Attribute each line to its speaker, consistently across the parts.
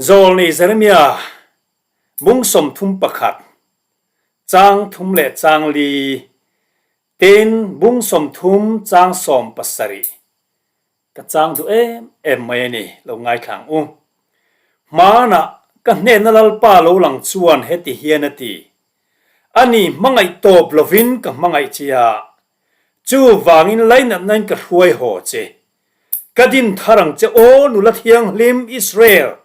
Speaker 1: Zawlnei Jeremia bung 31, chang thum leh chang li, tin bung 30 chang 17. Ka chang duh em em mai a ni, lo ngaithlang u. Hmanah ka hnehna Lalpa lo lang chuan heti hian a ti, Ani hmangaih tawp lovin ka hmangaih che a, chuvangin lainatnain ka hruai haw che. Ka din thar ang che aw nula thianghlim Israel,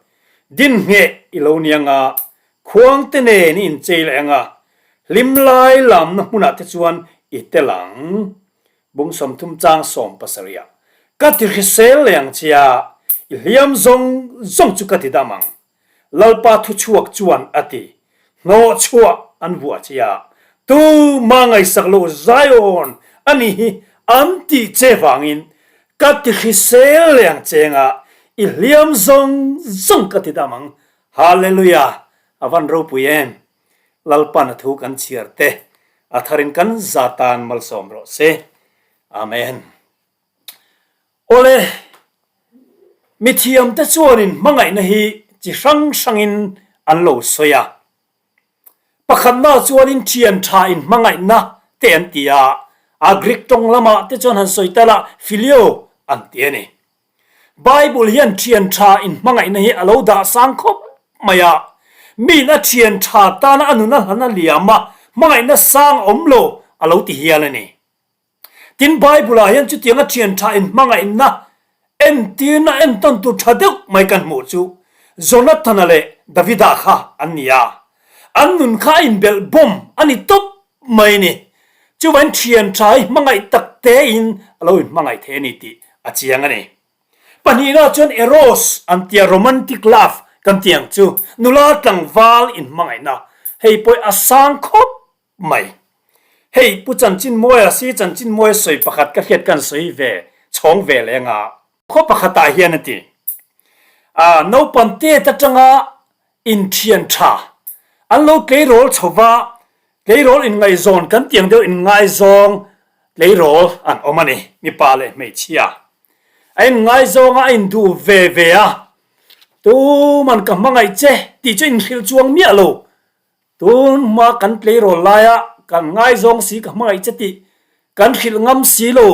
Speaker 1: din ngheh i lo ni anga, khuangte nen i inchei leh anga, hlim lai lamna hmunah te chuan i tel ang. Bung 30 chang 70 ah, Ka ti hrisel leh ang che a, i hliam zawng zawng chu ka ti dam ang. Lalpa thuchhuak chuan a ti. Hnawhchhuah an vuah che a, tumah ngaihsak loh Zion a nih hi an tih che vangin ka ti hrisel leh ang cheng a, i hliam zawng zawng ka ti dam ang. Hallelujah! A van ropui em! Lalpan a thu kan chhiar te a tharin kan za tan malsawm rawh se. Amen. Awle, mithiam te chuanin hmangaihna hi chi hrang hrangin an lo sawi a. Pakhatna chuanin thian tha in hmangaihna te an ti a, a Greek tawng lamah te chuan han sawi tal a phileo an ti a ni. Bible hian thian tha in hmangaihna hi a lo dah sang khawp mai a, miin a thian tha tana a nun a hlan a liam a, hmangaihna sang a awm lo a lo ti hial a ni. Tin, Bible ah hian chutiang a thian tha in hmangaihna entirna entawn tur tha deuh mai kan hmuh chu Jonathana leh Davida kha an ni a, an nun kha a inbelh bawm a ni tawp mai ni. Chuvain thian tha hi hmangaih tak tein a lo inhmangaih thei a ni tih a chiang a ni. Pahnihna chuan Eros an tia romantic love kan tih ang chu nula tlangval inhmangaihna hei pawh a sang khawp mai. Hei Pu Chanchinmawia si Chanchinmawia sawi pakhat ka hriat kan sawi ve chhawng ve leng a. Khaw pakhatah hian a ti. A naupang tet atanga inthian tha an lo tleirawl chho va, tleirawl inngaihzawn kan tiang deuh inngaizawng tleirawl an awm a ni, mipa leh hmeichhia. A inngaizawng a, a induh ve ve a, tuman ka hmangaih che tih chu inhrilh chuang miah lo. Tun hma kan tleirawl laia kan ngaizawng si ka hmangaih che tih kan hrilh ngam si lo,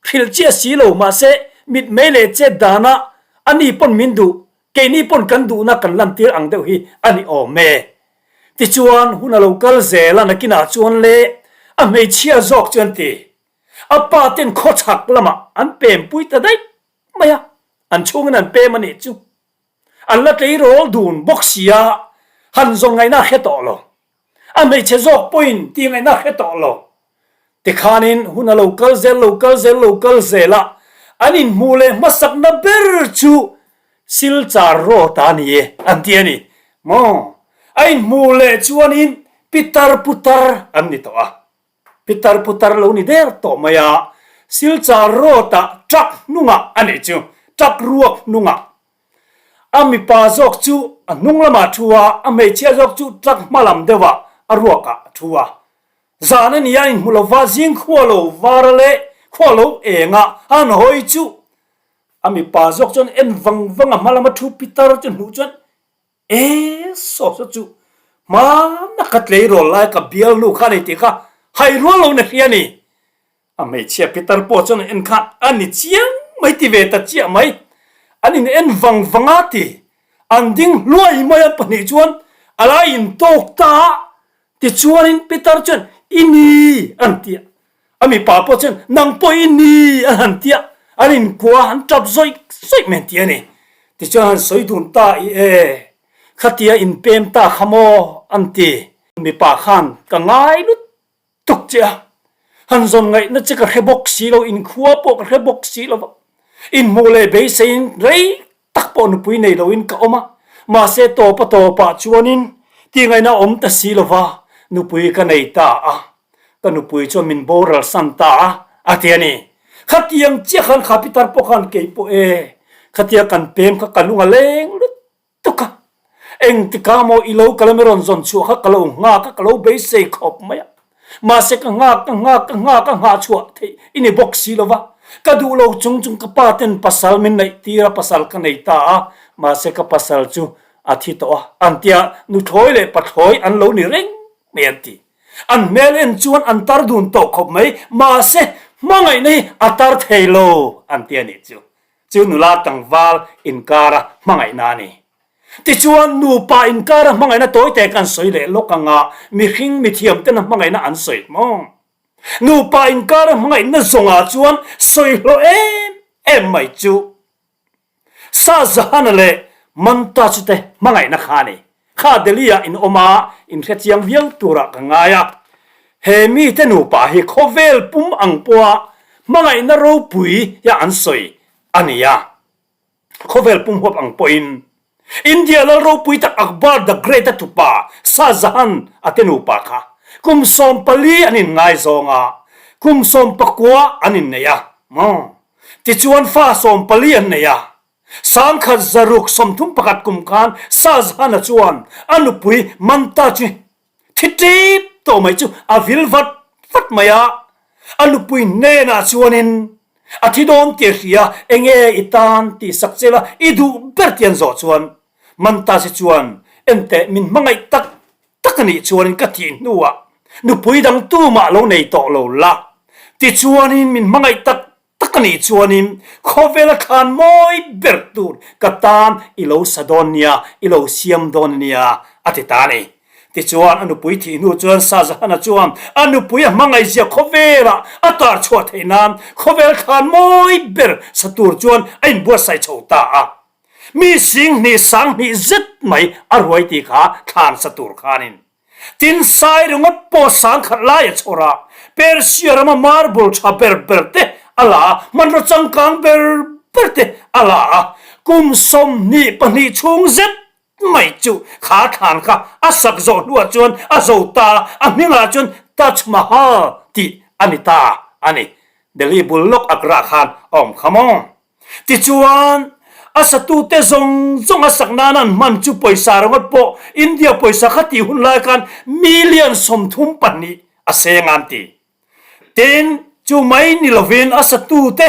Speaker 1: hrilh chiah si lo, mahse mitmei leh chet dana ani pawn min duh, keini pawn kan duhna kan lantir ang deuh hi a ni awm e. Tichuan hun a lo kal zel a nakinah chuan le a hmeichhia zawk chu an ti. A pa ten khawchhak lamah an pempui ta daih mai a, an chhungin an pem a nih chu. An la tleirawl dun bawk sia, han zawn ngaihna a hre tawh lo. A hmeichhe zawk pawhin tih ngaihna a hre tawh lo. Tikhanin hun a lo kal zel, lo kal zel, lo kal zel a, an inhmuh leh hmasakna ber chu Silchar Road a ni e an ti a ni maw? A inhmuh leh chuanin pitar putar an ni tawh a. Pitar putar lo ni der tawh mai a, Silchar Road ah truck hnungah a nih chu, truck ruak hnungah. A mipa zawk chu a hnung lamah a thu a, a hmeichhia zawk chu truck hma lam deuhah a ruakah a thu a. Zan a ni a inhmu lova, zing khua lo var a leh khua lo eng a, an hawi chu a mipa zawk chuan en vang vang a, hma lama thu pitar chu hmuh chuan E saw saw chu hmana ka tleirawl lai ka bialnu kha a ni tih kha hai rual lo na hria ni. A hmeichhia pitar pawh chuan an en kha a ni chiang mai ti ve ta chiah mai. An in en vang vang a ti. An ding hluai mai a pahnih chuan a lai in tawk ta a tichuanin pitar chuan i ni an ti a. A mipa pawh chuan nang pawh i ni an han ti a, an inkua an tap zawih zawih mai an ti a ni. Tichuan han sawi dun ta i e, khatia inpem ta kha maw an ti. Mipa khan ka ngai lut tuk che a, han zawn ngaihna che ka hre bawk si lo, inkhua pawh ka hre bawk si lo va, inhmuh leh beiseiin rei tak pawh nupui nei loin ka awm a, mahse tawpa tawpah chuanin tih ngaihna awm ta si lova nupui ka nei ta a, ka nupui chuan min boral san ta a, a ti a ni. Khatiang chiah khan kha pitar pawh khan kei pawh e, khatia kan pem kha ka lung a leng lut tuk a, engtikah maw i lo kal a mi rawn zawn chhuah kha ka lo nghak a, ka lo beisei khawp mai a, mahse ka nghak ka nghak ka nghak a nghah chhuah theih i ni bawk si lo va, ka duh lo chung chung ka pa ten pasal min neih tir a, pasal ka nei ta a, mahse ka pasal chu. a thi tawh a, an tia nuthlawi leh pathlawi an lo ni reng mai an ti. An hmel en chuan an tar dun tawh khawp mai, mahse hmangaihna hi a tar thei lo an ti a nih chu. Chu nula tlangval inkara hmangaihna a ni. Tichuan nupa inkara hmangaihna tawite kan sawi leh lawk anga mihring mithiam tena hmangaihna an sawi maw? Nupa inkara hmangaihna zawngah chuan sawi hlawh em em mai chu. Shah Jahan leh Mumtaz te hmangaihna kha a ni. Kha Delhi-ah in awm a, in hrechiang viau turah ka ngai a. He mite nupa hi khawvel pum ang pawha hmangaihna ropui hi an sawi a ni a. Khawvel pum huap ang pawhin India lal ropui tak Akbar the Great-a tupa Shah Jahan a te nupa kha kum 14 an inngaizawng a, kum 19 an innei a. Maw? Tichuan fa 14 an nei a. 1631 kum khan Shahjahan-a chuan a nupui Mumtaz-i thi tip tawh mai chu a vil vat vat mai a. A nupui hnenah chuanin a thi dawn tih a hria, enge i tan tih sak che la i duh ber tih an zawh chuan Mumtaz-i chuan enteh min hmangaih tak tak a nih chuanin ka thih hnuah nupui dang tumah lo nei tawh lo la, tichuanin min hmangaih tak tak a nih chuanin khawvela thlan mawi ber tur ka tan i lo sa dawn nia, i lo siam dawn a nia, a ti ta a ni. Tichuan a nupui thih hnu chuan Shahjahan-a chuan a nupui a hmangaihzia khawvelah a tar chhuah theih nan khawvel thlan mawi ber sa tur chuan a inbuatsaih chho ta a. Mi 20,000 20,000 zet mai a ruai tih kha thlan sa tur khanin tin sai ringawt pawh 10,000 lai a chhawr a, Persia rama marble tha ber ber te a la a, hmanraw changkang ber ber te a la a, kum 22 chhung zet mai chu kha thlan kha a sak zawh hnuah chuan a zo ta a, a hmingah chuan Taj Mahal tih a ni ta a ni. Delhi bul lawk Agra khan a awm kha maw? Tichuan, a satute zawng zawng a sak nan an hman chu pawisa ringawt pawh India pawisa kha tih hun lai khan million 32 a seng a an ti. Tin, chu mai ni lovin a satute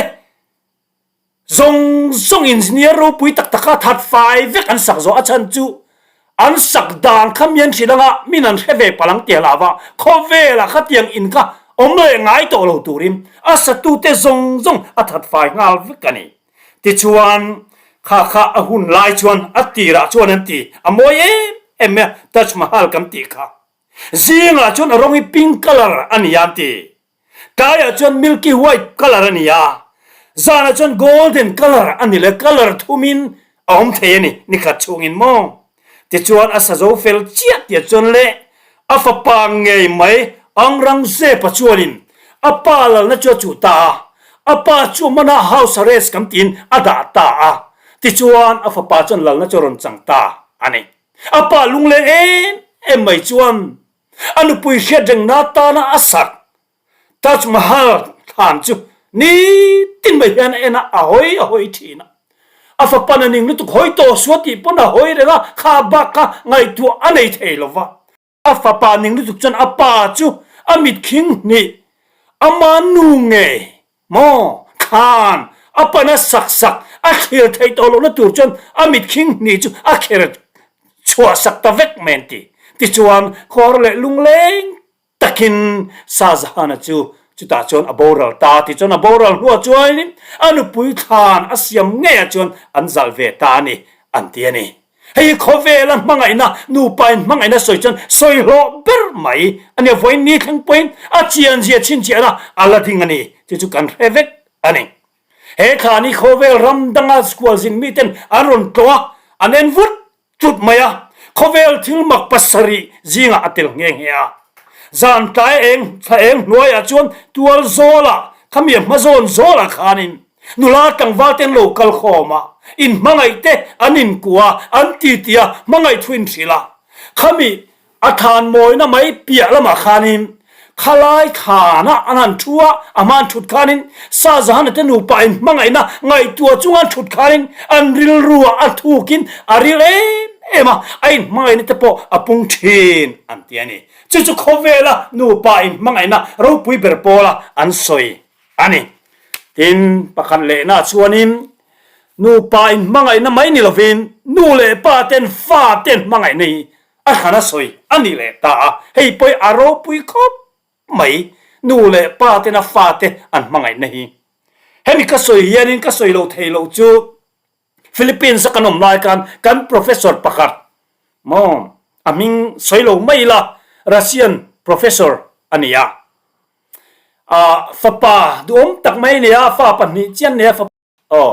Speaker 1: zawng zawng engineer ropui tak tak kha that fai vek an sak zawh a chhan chu an sak dan kha mian hrilh anga min an hre ve palh ang tih a hlauh a, khawvelah khatiang in kha awm leh ngai tawh lo turin a satute zawng zawng a that fai nghal vek a ni. Tichuan, kha kha a hun lai chuan a tirah chuan an ti, a mawi em em mai a, Taj Mahal kan tih kha. Zingah chuan a rawng hi pink colour a ni a an ti. Tlaiah chuan milky white colour a ni a, zanah chuan golden colour a ni leh colour thumin a awm thei a ni, nikhat chhungin maw? Tichuan a sa zo fel chiah tih chuan leh a fapa ngei mai Aurangzeb-a chuanin a pa lalna chu a chuh ta a, a pa chu mana house arrest kan tiin a dah ta a, tichuan a fapa chuan lalna chu a rawn chang ta a ni. A pa lungleng em em mai chuan A nupui hriat rengna atana a sak Taj Mahal thlan chu nitin mai hian a en a, a hawi a hawi thin a. A fapa na ning lutuk hawi tawh suah tih pawn a hawi reng a, kha bak kha ngaihtuah a nei thei lo va. A fapa ning lutuk chuan a pa chu a mit khing hnih ama nu ngei Maw? Thlan a pan a sak sak a thlir theih tawh lohna tur chuan a mit khing hnih chu a kher chhuah sak ta vek mai an ti. Tichuan, khawr leh lungleng takin Shahjahan-a chu chutah chuan a boral ta. Tichuan a boral hnuah chuanin a nupui thlan a siam ngeiah chuan an zalh ve ta a ni, an ti a ni. Hei hi khawvela hmangaihna, nupa in hmangaihna sawi chuan sawi hlawh ber mai a nia, vawiin ni thleng pawhin a chianzia chhinchhiahna a la ding a ni tih chu kan hre vek a ni. He thla ni khawvel ram danga kualzin miten an rawn tlawh a, an en vut tlut mai a, khawvel thil mak pasarih zingah a tel nghe nghe a. Zan tlai eng thla eng hnuaiah chuan tual zawlah khami a hma zawn zawlah khanin Nula tlangval te an lo kal khawm a, in hmangaih te an inkuah a, an titi a, hmangaih thu in hrilh a. Khami a thlan mawina mai piah lamah khanin khalai thlanah an han thu a, a hma an thut khanin Shahjahan-a te nupa in hmangaihna ngaihtuah chunga an thut khanin an rilruah a thukin a ril em em a, a inhmangaihna te pawh a pung thin an ti a ni. Chu chu khawvela nupa inhmangaihna ropui ber pawla an sawi a ni. Tin, pakhat lehna chuanin. Nupa inhmangaihna mai ni lovin nu leh pa ten fa ten hmangaihna hi a hran a sawi a ni leh ta a, hei pawh hi a ropui khawp mai nu leh pa tena fate an hmangaihna hi. Hemi ka sawi hianin ka sawi lo thei lo chu Philippines a kan awm lai khan kan professor pakhat maw a hming sawi lo mai ila Russian professor a ni a, ah fapa duhawm tak mai a ni a, fa pahnih chian nei a. Aw,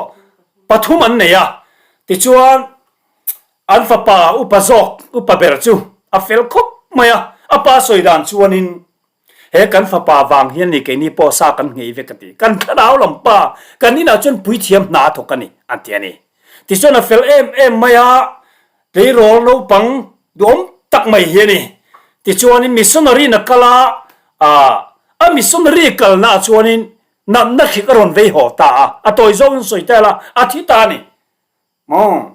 Speaker 1: pathum an nei a, tichuan an fapa upa zawk, upa ber chu a fel khawp mai a, a pa sawi dan chuanin he kan fapa vang hian ni keini pawh sa kan nghei vek a ti, kan thlarau lam pa kan inah chuan puithiam hna a thawk a ni an ti a ni. Tichuan a fel em em mai a, tleirawl naupang duhawm tak mai hi a ni. Tichuanin missionary na kal a, a missionary kalnaah chuanin Natna hrik a rawn vei haw ta a, a tawi zawngin sawi ta ila, a thi ta a ni. Maw?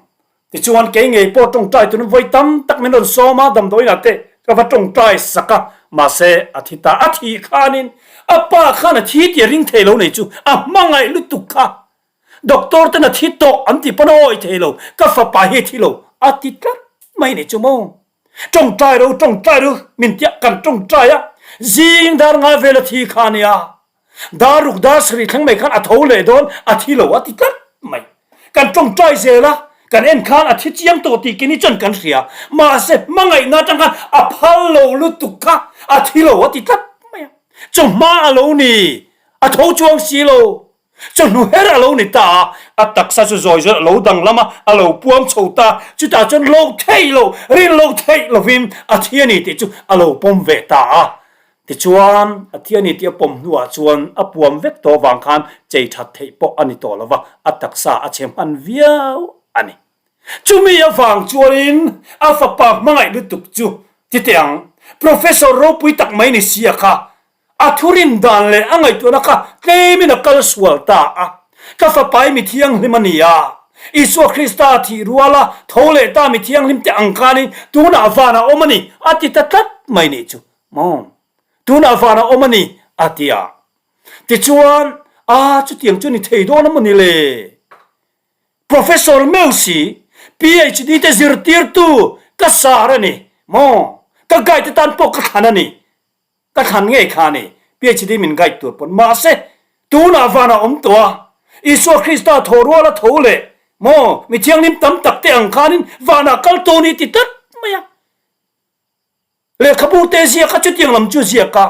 Speaker 1: Tichuan kei ngei pawh tawngtai turin vawi tam tak min rawn sawm a, damdawiinah te ka va tawngtai sak a, mahse a thi ta. A thih khanin a pa khan a thi tih a ring thei lo nei chu a hmangaih lutuk kha. Doctor ten a thi tawh an tih pawn a awi thei lo, ka fapa hi a thi lo a ti tlat mai nei chu maw? Tawngtai ro, tawngtai ro min tiah kan tawngtai a, zing dar ngai vel a thi kha a nia. Dar ruk dar sarih thleng mai khan a tho leh dawn, a thi lo a ti tlat mai. Kan tawngtai zel a, kan en khan a thi chiang tawh tih kini chuan kan hria. Mahse hmangaihna atang khan a phal lo lutuk kha a thi lo a ti tlat mai a. Chawhma a lo ni, a tho chuang si lo. Chawhnu her a lo ni ta a, a taksa chu zawi zawi a lo danglam a, a lo puam chho ta. Chutah chuan lo theih lo, rin lo theih lovin a thi a ni tih chu a lo pawm ve ta a. Tichuan, a thi a ni tih a pawm hnuah chuan a puam vek tawh avang khan chei that theih pawh a ni tawh lo va, a taksa a chhe hman viau a ni. Chumi avang chuanin a fapa hmangaih lutuk chu ti teh ang, Professor ropui tak mai ni sia kha a thurin dan leh a ngaihtuahna kha tlemin a kal sual ta a. Ka fapa i mi thianghlim a ni a, Isua Krista thih ruala tho leh ta mi thianghlim te ang khanin tunah vanah awm a ni a ti ta tlat mai nih chu. Maw? Tunah vanah awm a ni a ti a. Tichuan, a chutiang chu ni thei dawn a maw ni le? Professor meuh si, PhD te zirtirtu ka sar a ni maw? Ka guide atan pawh ka thlan a ni. Ka thlan ngei kha a ni, PhD min guide tur pawn. Mahse, tunah vanah awm tawh a, Isua Krista thaw ruala tho leh maw mi thianghlim tam tak te ang khanin vanah kal tawh ni ti tlat mai a. Lehkhabu te ziak a, chutiang lam chu ziak a,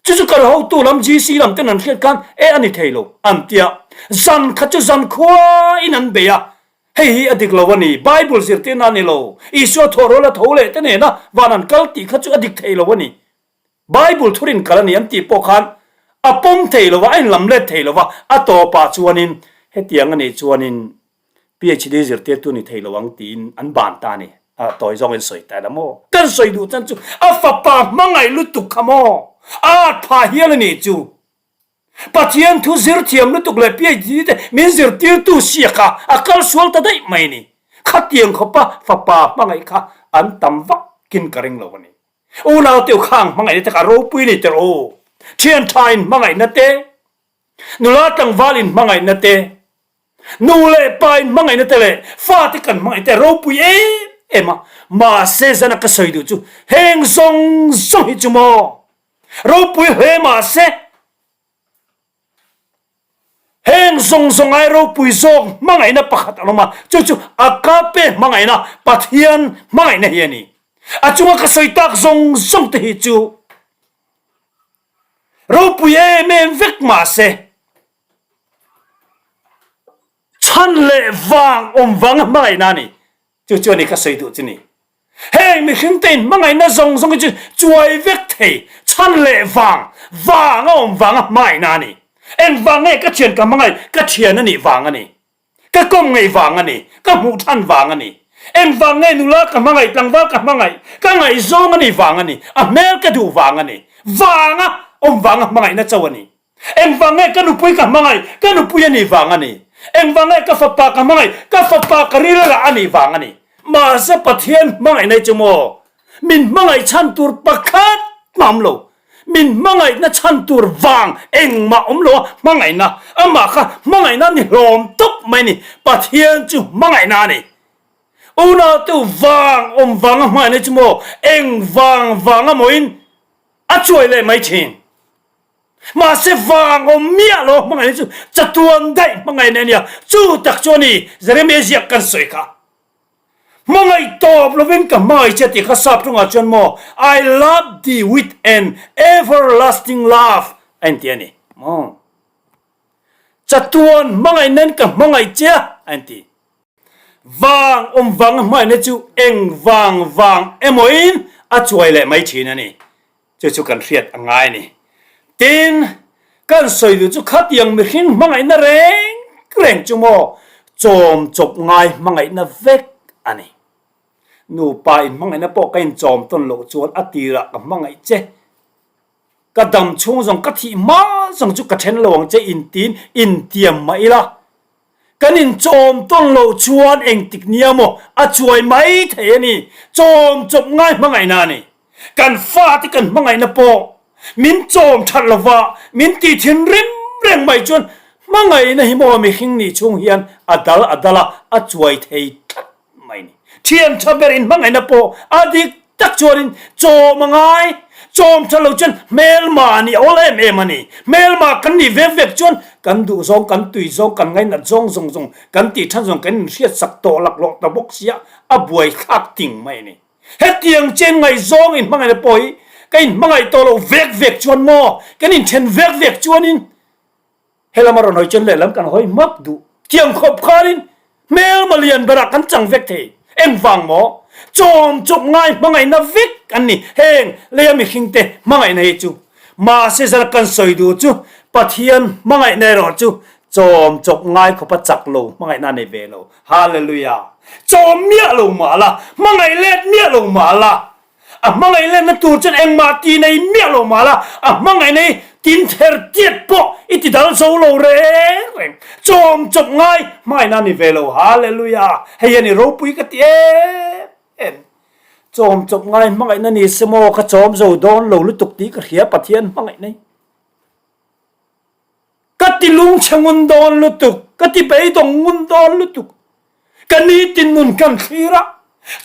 Speaker 1: chu chu kal hotu lam GC lam ten an hriat khan e a ni thei lo an ti a. Zan kha chu zan khuain an bei a, hei hi a dik lo a ni, Bible zirtirna a ni lo, Isua thaw ruala tho leh te nena van an kal tih kha chu a dik thei lo a ni. Bible thurin kal a ni an tih pawh khan a pawm thei lo va, a inlam let thei lo va, a tawpah chuanin hetiang a nih chuanin PhD zirtirtu ni thei lo ang tiin an ban ta a ni. A tawi zawngin sawi ta ila maw? Kan sawi duh chan chu a fapa hmangaih lutuk kha maw? A at phah hial a nih chu. Pathian thu zir thiam lutuk leh PhD te min zirtirtu sia kha a kal sual ta daih mai a ni. Khatiang khawpa fapa hmangaih kha an tam vakin ka ring lo a ni. Unau teu khang hmangaihna te kha ropui ni tirh u. Thian tha in hmangaihna te, nula tlangval in hmangaihna te, nu leh pa in hmangaihna te leh fa te kan hmangaih te ropui em em a. Mahse zana ka sawi duh chu heng zawng zawng hi chu maw ropui hle mahse Heng zawng zawng ai ropui zawk hmangaihna pakhat an awm a, chu chu Agape hmangaihna, Pathian hmangaihna hi a ni. A chunga ka sawi tak zawng zawng te hi chu ropui em em vek mah se, chhan leh vang awm vanga hmangaihna a ni. Chu chu a ni ka sawi duh chu ni. Heng mihring te in hmangaihna zawng zawng hi chu chuai vek thei, chhan leh vang, vang a awm vang a hmangaihna a ni. Engvang nge ka thian ka hmangaih, ka thian a nih vang a ni. Ka kawm ngei vang a ni, ka hmuh than vang a ni. Engvang nge nula ka hmangaih, tlangval ka hmangaih, ka ngaihzawng a nih vang a ni, a hmel ka duh vang a ni. Vang a awm vang a hmangaihna chauh a ni. Engvang nge ka nupui ka hmangaih, ka nupui a nih vang a ni. Engvang nge ka fapa ka hmangaih, ka fapa ka rilrah a nih vang a ni. Mahse Pathian hmangaihna hi chu maw min hmangaih chhan tur pakhat mah awm lo. Min hmangaihna chhan tur vang engmah awm lo a, hmangaihna, amah kha hmangaihna ni hlawm tawp. mai a ni. Pathian chu hmangaihna a ni. Unau te vang awm vanga hmangaihna chu maw eng vang vanga mawiin a chuai leh mai thin. Mahse vang awm miah lo hmangaihna chu chatuan daih hmangaihna a nia. Chu tak chu a ni Jeremia ziak kan sawi kha. Hmangaih tawp lovin ka hmangaih che tih kha sap tungah chuan maw I love thee with an everlasting love a inti a ni maw. Chatuan hmangaih nen ka hmangaih che a inti. Vang awm vanga hmangaihna chu eng vang vang emawin a chuai leh mai thin a ni. Chu chu kan hriat a ngai a ni. Tin, kan sawi duh chu khatiang mihring hmangaihna reng reng chu maw chawm chawp ngai hmangaihna vek a ni. Nupa inhmangaihna pawh ka inchawm tawn loh chuan a tirah ka hmangaih che. Ka dam chhung zawng ka thih hma zawng chu ka then lo ang che intiin intiam mah ila. Kan inchawm tawn loh chuan engtik nia maw a chuai mai thei a ni. Chawm chawp ngai hmangaihna a ni. Kan fate kan hmangaihna pawh min chawm that lova min tih thin rim reng mai chuan hmangaihna hi maw mihring nih chhung hian a dal a dal a, a chuai thei tlat mai ni. Thian tha ber in hmangaihna pawh a dik tak chuanin chawm a ngai. Chawm tha lo chuan hmelma nih a awl em em a ni. Hmelma kan nih vek vek chuan kan duh zawng, kan tui zawng, kan ngainat zawng zawng zawng, kan tih than zawng kan inhriat sak tawh laklawh ta bawk sia a buaithlak ting mai a ni. Hetiang chen ngaihzawng in hmangaihna pawh hi ka inhmangaih tawh loh vek vek chuan maw kan inthen vek vek chuanin Helam a rawn hawi chuan lehlam kan hawi hmak duh. Tiang khawp khanin hmelma lian berah kan chang vek thei. Engvang maw? Chawm chawp ngai hmangaihna vek an ni. Heng leia mihringte hmangaihna hi chu. Mahse zara kan sawi duh chu Pathian hmangaihna erawh chu chawm chawp ngai khawpa chak lo hmangaihna a nei ve lo. Hallelujah! Chawm miah lo mah la, hmangaih let miah lo mah la, A hmangaih lenna tur chuan engmah ti nei miah lo mah la, a hmangaih nei tin ther tiat pawh i ti dal zo lo reng reng. Chawm chawp ngai hmangaihna a ni ve lo. Hallelujah! Hei a ni ropui ka ti em em. Chawm chawp ngai hmangaihna ni se maw ka chawm zo dawn lo lutuk tih ka hria Pathian hmangaih nei. Ka ti lungchhe ngun dawn lutuk, ka ti beidawng ngun dawn lutuk. Ka nitin nun kan thlir a,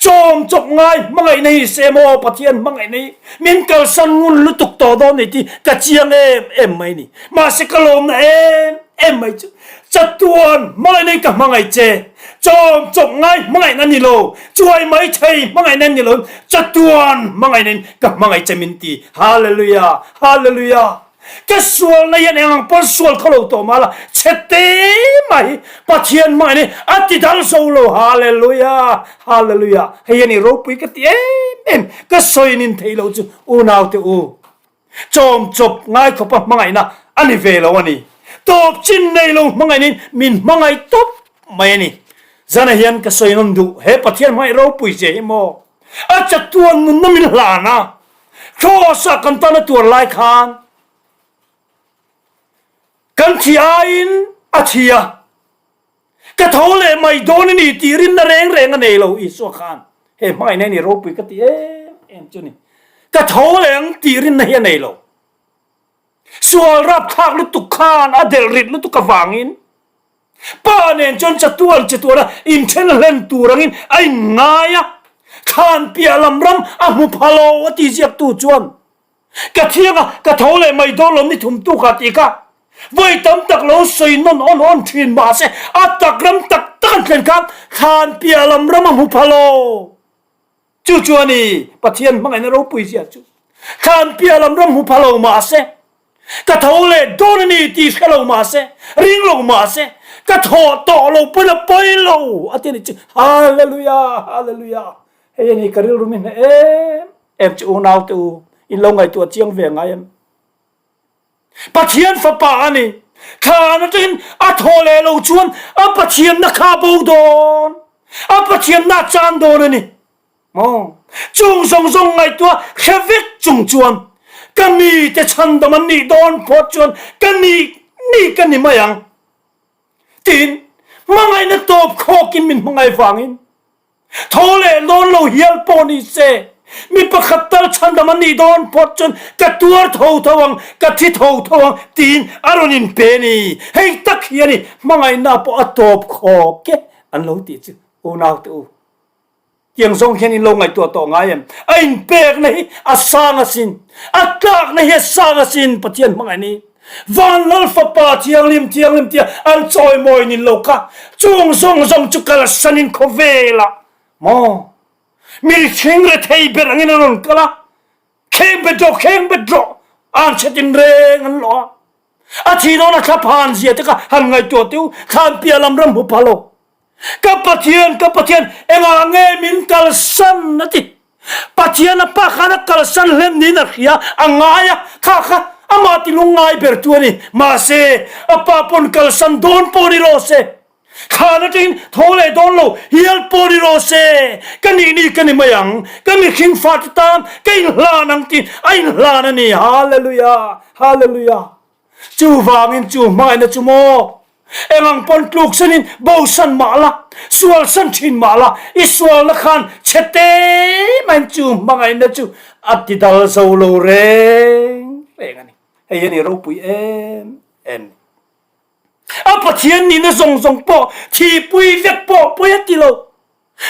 Speaker 1: chawm chawp ngai hmangaihna hi se maw Pathian hmangaihna hi min kalsan ngun lutuk tawh dawn ni tih ka chiang em em mai ni. Mahse ka lawmna em em mai chu chatuan hmangaihna hi ka hmangaih che. Chawm chawp ngai hmangaihna ni lo, chuai mai thei hmangaihna ni lo, chatuan hmangaihna in ka hmangaih che min ti. Hallelujah! Hallelujah! Ka sualna hian eng ang pawn sual kha lo tawh mah la, chhe te mai Pathian hmangin hi a ti dal zo lo. Hallelujah! Hallelujah! Hei a ni ropui ka ti em em, ka sawi nin thei lo chu unaute u. Chawm chawp ngai khawpa hmangaihna a ni ve lo a ni. Tawp chin nei lo hmangaihnin min hmangaih tawp mai a ni. Zana hian ka sawi nawn duh, he Pathian hmangaih ropui zia hi maw a chatuan nunna min hlan a, Cross-ah kan tan a tuar lai khan kan thi aiin a thi a, ka tho leh mai dawn a ni tih rinna reng reng a nei lo Isua khan. He hmangaihna hi ni ropui ka ti em em chu ni. Ka tho leh ang tih rinna hi a nei lo. Sual rapthlak lutuk khan a delh rit lutuk avangin Pa nen chuan chatuan chatuana inthen hlen tur angin a inngai a, thlan piah lam ram a hmu pha lo a ti ziaktu chuan ka thiang a, ka tho leh mai dawn lo ni thum tu kha tih kha vawi tam tak lo sawi nawn awn awn thin mahse a tak ram tak tak an thlen khan thlan piah lam ram a hmu pha lo. Chu chu a ni, Pathian hmangaihna ropui zia chu. Thlan piah lam ram hmu pha lo mah se, ka tho leh dawn a ni tih hre lo mah se, ring lo mah se, ka thawh tawh lo pawn a pawi lo a ti a ni chu. Hallelujah! Hallelujah! Hei a ni ka rilru mi hneh em em chu unaute u, in lo ngaihtuah chiang ve ngai em? Pathian fapa a ni. Thlan atangin a thaw leh lo chuan a Pathianna kha a bo dawn. A Pathianna a chan dawn a ni. Maw? Chung zawng zawng ngaihtuah hre vek chung chuan ka mite chhandam an nih dawn phawt chuan ka nih nih ka ni mai ang. Tiin hmangaihna tawp khawkin min hmangaih vangin Tho leh lawn lo hial pawh ni se. Mi pakhat tal chhandam an nih dawn phawt chuan ka tuar tho tho ang, ka thi tho tho ang tiin a rawn inpe a ni. Hei tak hi a ni, hmangaihna pawh a tawp khawk e an lo tih chu unaute u. Tiang zawng hian in lo ngaihtuah tawh ngai em? A inpekna hi a sang asin, a tlakna hi a sang asin Pathian hmangaih ni. Van Lal Fapa thianghlim thianghlim tia an chawimawi nin lo kha chung zawng zawng chu kalsanin khawvelah maw Mihring rethei ber angin a rawn kal a, kheng bet rawh, kheng bet rawh, an chhe tin reng an lawh a. A thi dawn a thla phan zia te kha han ngaihtuah teh u, thlan piah lam ram hmu pha lo. Ka Pathian, ka Pathian, engah nge min kalsan a ti. Pathian a pa khan a kalsan hlem niin a hria, a ngai a, kha kha amah ti lungngai ber tu a ni. Mahse, a pa pawn kalsan dawn pawh ni rawh se. Thlan atangin tho leh dawn lo hial pawh ni rawh se, ka nih ni ka ni mai ang, ka mihring fate tan ka inhlan ang tiin a inhlan a ni. Hallelujah! Hallelujah! Chuvangin chu hmangaihna chu maw? Engang pawn tluk sanin bosan mah la, sual san thin mah la, i sualna khan chhe te maiin chu hmangaihna chu a ti dal zo lo reng reng a ni. Hei hi a ni ropui em em ni. A Pathian nihna zawng zawng pawh thihpui vek pawh pawi a ti lo.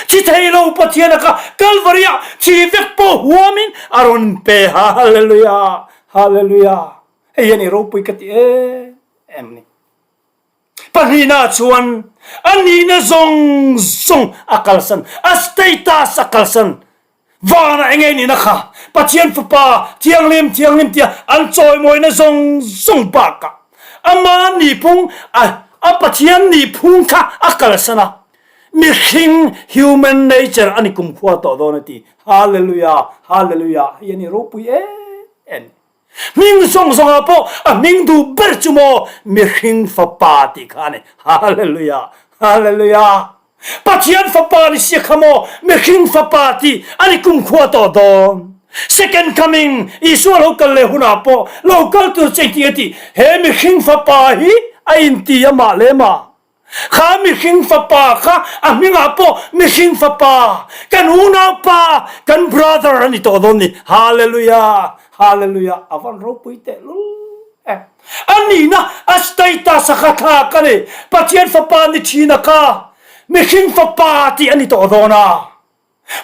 Speaker 1: Thi thei lo Pathian a kha Kalvari ah thi vek pawh huamin a rawn pe. Hallelujah! Hallelujah! Hei hian i ropui ka ti em em ni. Pahnihna chuan a nihna zawng zawng a kalsan, a status a kalsan. Vanah eng nge nihna kha Pathian Fapa Thianghlim Thianghlim tia an chawimawina zawng zawng bakah ama nihphung a a Pathian nihphung kha a kalsan a, mihring human nature a ni kumkhua tawh dawn a ti. Hallelujah! Hallelujah! Hei a ni ropui em em. Hming zawng zawngah pawh a hming duh ber chu maw mihring Fapa tih kha a ni. Hallelujah! Hallelujah! Pathian Fapa ni sia kha maw mihring Fapa tih a ni kumkhua tawh dawn. Second coming Isua lo kal leh hunah pawh lo kal tur che engtin a tih? He mihring Fapa hi a inti amah leh mah. Kha mihring Fapa kha a hmingah pawh mihring Fapa, kan unaupa, kan brother a ni tawh dawn ni. Hallelujah! Hallelujah! A van ropui tehlul em! A nihna a status a kha thlak a ni. Pathian Fapa ni thin a kha mihring Fapa tih a ni tawh dawn a.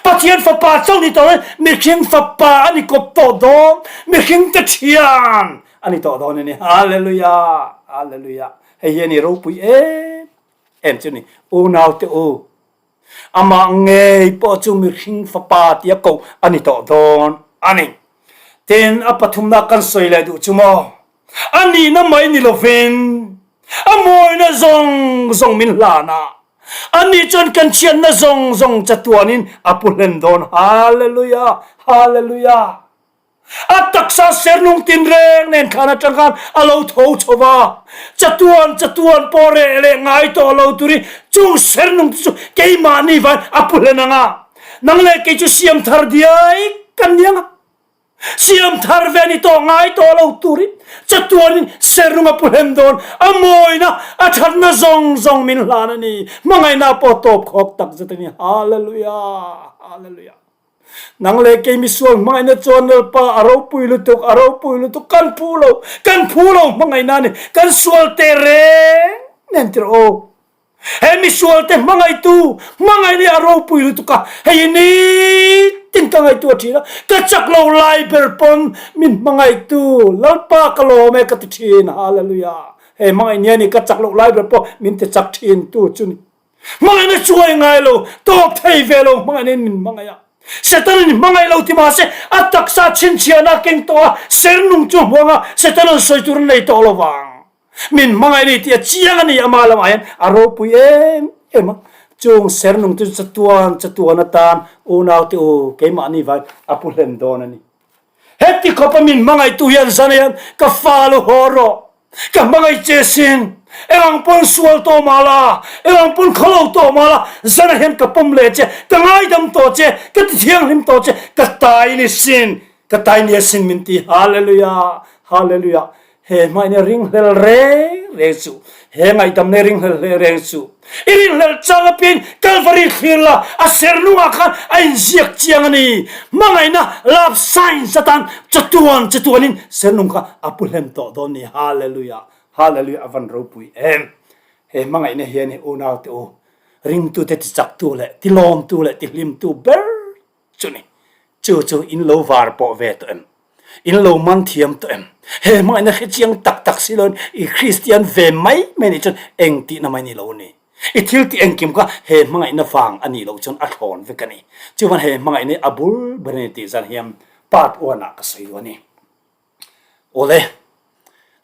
Speaker 1: Pathian Fapa chauh ni tawh lo in mihring Fapa a ni kawp tawh dawn, mihring te thian a ni tawh dawn a ni. Hallelujah! Hallelujah! Hei hi a ni ropui em em chu ni. Unaute u, Amah ngei pawh chu mihring fapa tia koh a ni tawh dawn a ni. Tin, a pathumna kan sawi leh duh chu maw? A nihna mai ni lovin a mawina zawng zawng min hlan a, ani chuan kan chhiatna zawng zawng chatuanin a pu hlen dawn. Hallelujah! Hallelujah! A taksa sernung tinreng nen khan atang khan a lo tho chho va, chatuan chatuan pawh reh leh ngai tawh lo turin chung sernung te chu keimahni vain a pu hlen ang a, nang leh kei chu siam thar diai kan ni ang a, siam thar ve ni tawh ngai tawh lo turin chatuanin sernung a pu hlen dawn, a mawina a thatna zawng zawng min hlan a ni, hmangaihna pawh tawp khawk tak zet a ni, Hallelujah, Hallelujah. Nang leh kei misual hmangaihna chuan Lalpa a ropui lutuk, a ropui lutuk, kan phu lo, kan phu lo hmangaihna a ni, kan sual te reng nen tirh aw. He misual te hmangaihtu hmangaihna hi a ropui lutuk a, hei hi nitin ka ngaihtuah thin a, ka chak lo lai ber pawn min hmangaihtu Lalpa ka lawm e ka ti thin, Hallelujah. He hmangaihni a ni, ka chak loh lai ber pawh min ti chak thin tu chu ni. Hmangaihna chuai ngai lo, tawp thei ve lo hmangaihna in min hmangaih a. Satan in hmangaih lo ti mahse a taksa chhinchhiahna a keng tawh a, sernung chu a hmuang a, Satan an sawi tur an nei tawh lo vang. Min hmangaih ni tih a chiang a ni ama lamah hian a ropui em em a. Chung sernung te chu chatuan chatuan atan unaute u keimahni vain a pu hlen dawn a ni. Heti khawpa min hmangaihtu hian zan hian ka fa lo haw rawh. Ka hmangaih che sin. Engang pawn sual tawh mah la, engang pawn khaw lo tawh mah la, zanah hian ka pawm leh che, ka ngaidam tawh che, ka ti thianghlim tawh che, ka tai ni sin, ka tai ni asin min ti. Hallelujah! Hallelujah! He hmain a ringhlel reng reng chu. He ngaihdamna i ringhlel hle reng suh. I ringhlel chang apiangin Kalvari thlir la, a ser nungah khan a inziak chiang a ni. Hmangaihna love science atan chatuan chatuanin ser nung kha a pu hlem tawh dawn ni. Hallelujah! Hallelujah! A van ropui em! He hmangaihna hian hi unaute u, ringtute tichaktu leh tilawmtu leh tihlimtu ber chu ni. Chu chu in lo var pawh ve tawh em? In lo man thiam tawh em? He hmangaihna hre chiang tak tak si loin i Kristian ve mai mai nih chuan eng tihna mai ni lo ni. I thil tih engkim kha he hmangaihna vang a nih loh chuan a thlawn vek a ni. Chuvan he hmangaihna hi a bul ber a ni tih zan hian part one ah ka sawi duh a ni. Awle,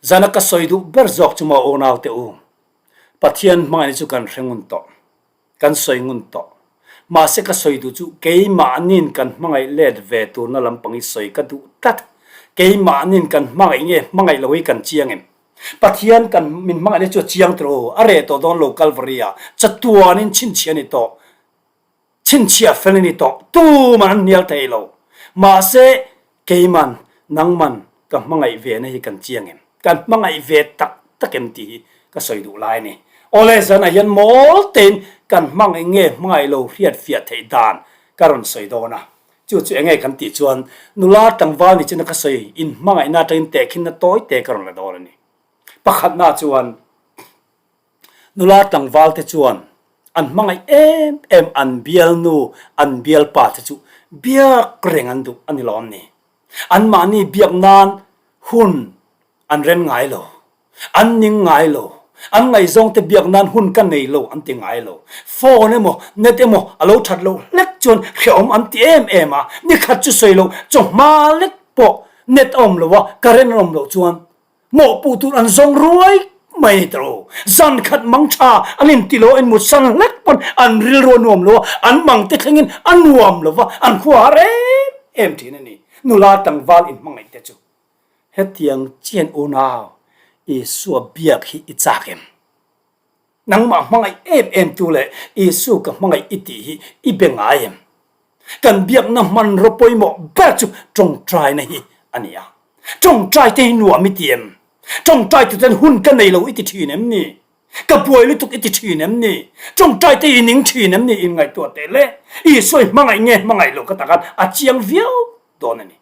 Speaker 1: zana ka sawi duh ber zawk chu maw unaute u, Pathian hmangaihna chu kan hre ngun tawh. Kan sawi ngun tawh. Mahse ka sawi duh chu keimahnin kan hmangaih let ve turna lampang hi sawi ka duh tlat. Keimahnin kan hmangaih nge hmangaih lo hi kan chiang em? Pathian kan min hmangaihna chu a chiang tawh lo, a reh tawh dawn lo Kalvari ah chatuanin chhinchhiah a ni tawh. Chhinchhiah fel a ni tawh, tuman an hnial thei lo. Mahse, keiman, nangman ka hmangaih ve na hi kan chiang em? Kan hmangaih ve tak tak em tih hi ka sawi duh lai a ni. Awle, zanah hian mawl tein kan hmangaih nge hmangaih lo hriat fiah theih dan ka rawn sawi dawn a. Chu chu enge kan tih chuan nula tlangval ni china ka sawi inhmangaihna atangin tehkhinna tawi te ka rawn la dawn a ni. Pakhatna chuan. Nula tlangval te chuan an hmangaih em em an bialnu, an bialpa te chu biak reng an duh a ni lawm ni. Anmahni biak nan hun an ren ngai lo, an ning ngai lo, an ngaihzawng te biak nan hun ka nei lo an ti ngai lo. Phone emaw net emaw a lo that loh hlek chuan hrehawm an ti em em a, nikhat chu sawi loh chawhma lek pawh net a awm lo a, current a awm loh chuan Mawhpuh tur an zawng ruai mai ni tawh. Zan khat mang tha an inti lo a, in mut san hlek pawn an rilru a nuam lo a, an mang te thlengin a nuam lo va, an khua har em em thin a ni. Nula tlangval inhmangaih te chu hetiang chian unau Isua biak hi i chak em? Nangmah hmangaih em em tu leh Isu ka hmangaih i tih hi i be ngai em? Kan biakna hmanraw pawimawh ber chu tawngtaina hi a ni a. Tawngtai te hi nuam i ti em? Tawngtai tu ten hun ka nei lo i ti thin em ni? Ka buai lutuk i ti thin em ni? Tawngtai te i ning thin em ni? Inngaihtuah teh le. Isua i hmangaih nge hmangaih lo ka tak an a chiang viau dawn a ni.